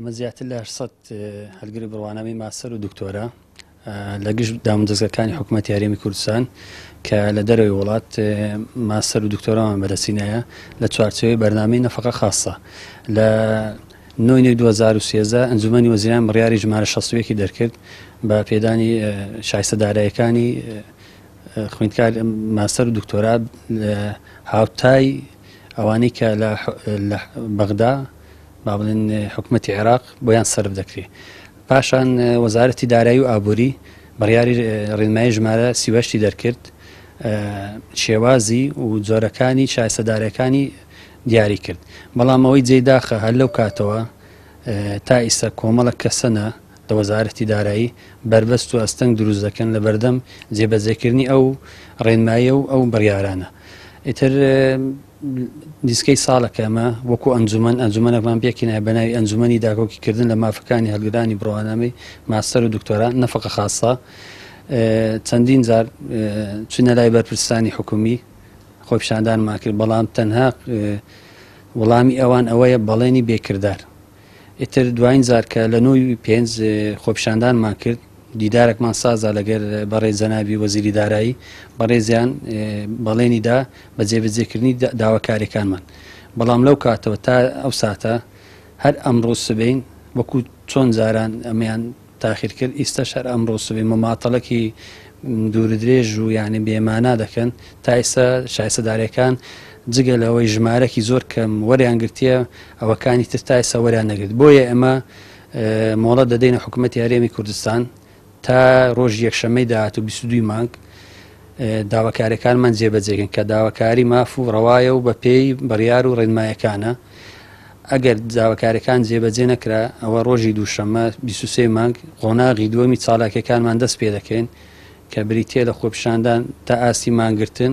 ئەمە زیاتر لە 800 هەلگری بڕوانامەی ماستەر و دکتۆرا لە گشت دامودەزگاکانی حکوومەتی هەرێمی کوردستان کە لە دەرەوەی وڵات ماستەر و دکتۆرامان بەدەستینایە لە چوارچێوەی بەرنامەی نەفەقە خاصە. لە نۆی نوێی 2013 ئەنجومەنی وەزیران بڕیاری ژمارە 61 دەرکرد بە پێدانی شایستە دارایەکانی خوێندکار ماستەر و دکتۆرا هاوتای ئەوانەی کە لە بەغدا با بڵێن حکومەتی عێراق بۆیان سەرف دەکرێت. پاشان وەزارەتی دارایی و ئابووری بڕیاری ڕێنمایی ژمارە 38 دەرکرد، شێوازی و جۆرەکانی شایستەدارەکانی دیاری کرد. بەڵام ئەوەی جێی داخە هەر لەو کاتەوە تا ئیستا کۆمەڵک کەسەنە لە وەزارەتی دارایی بەربەست و ئەستەنگ دروست دەکەن لە بەردەم جێبەجێکردنی ئەو ڕێنمایە و ئەو بڕیارانە. ئیتر نزیکەی ساڵێکە ئەمە وەکو ئەنجومەن، ئەنجومەنێکمان پێکهێنایە بە ناوی ئەنجومەنی داکۆکیکردن لە مافەکانی هەڵگرانی بڕوانامەی ماستەر و دکتۆرا، نەفەقە خاصە. چەندین جار چوینە لای بەرپرسانی حکومی خۆپیشاندانمان کرد، بەڵام تەنها وەڵامی ئەوان ئەوەیە بەڵێنی بێکردار. ئیتر دوایین جار کە لە نۆی پێنج خۆپیشاندانمان کرد، دیدارێکمان سازدا لەگەر بەڕێز جەنابی وەزیری دارایی، بەڕێزیان بەڵێنی دا بە جێبەجێکردنی داواکاریەکانمان، بەڵام لەو کاتەوە تا ئەو ساتە هەر ئەمڕۆ سبەین وەکو چۆن جاران ئەمەیان تاخیر کرد، ئیستەش هەر ئەمڕۆ سبەی مماتەڵەکی دوورودرێژ و یعنی بێمانا دەکەن. تا ئێستا شایستەدارەکان جگە لەوەی ژمارەکی زۆر کەم وەریان گرتیە، ئەوەکانی تر تا ئێستا وەریان نەگرت. بۆیە ئێمە مۆڵەت دەدەینە حکوومەتی هەرێمی کوردستان تا ڕۆژی یەکشەممەی داهاتوو 22 مانگ داواکاریەکانمان جێبەجێکەن کە داواکاری ماف و ڕەوایە و بەپێی بڕیار و ڕێنمایەکانە. ئەگەر داواکاریەکان جێبەجێ نەکرا ئەوە ڕۆژی دووشەممە 23 مانگ قۆناغی دووەمی چالاکیەکانمان دەست پێ دەکەین کە بریتیە لە خۆپیشاندان تا ئاستی مانگرتن.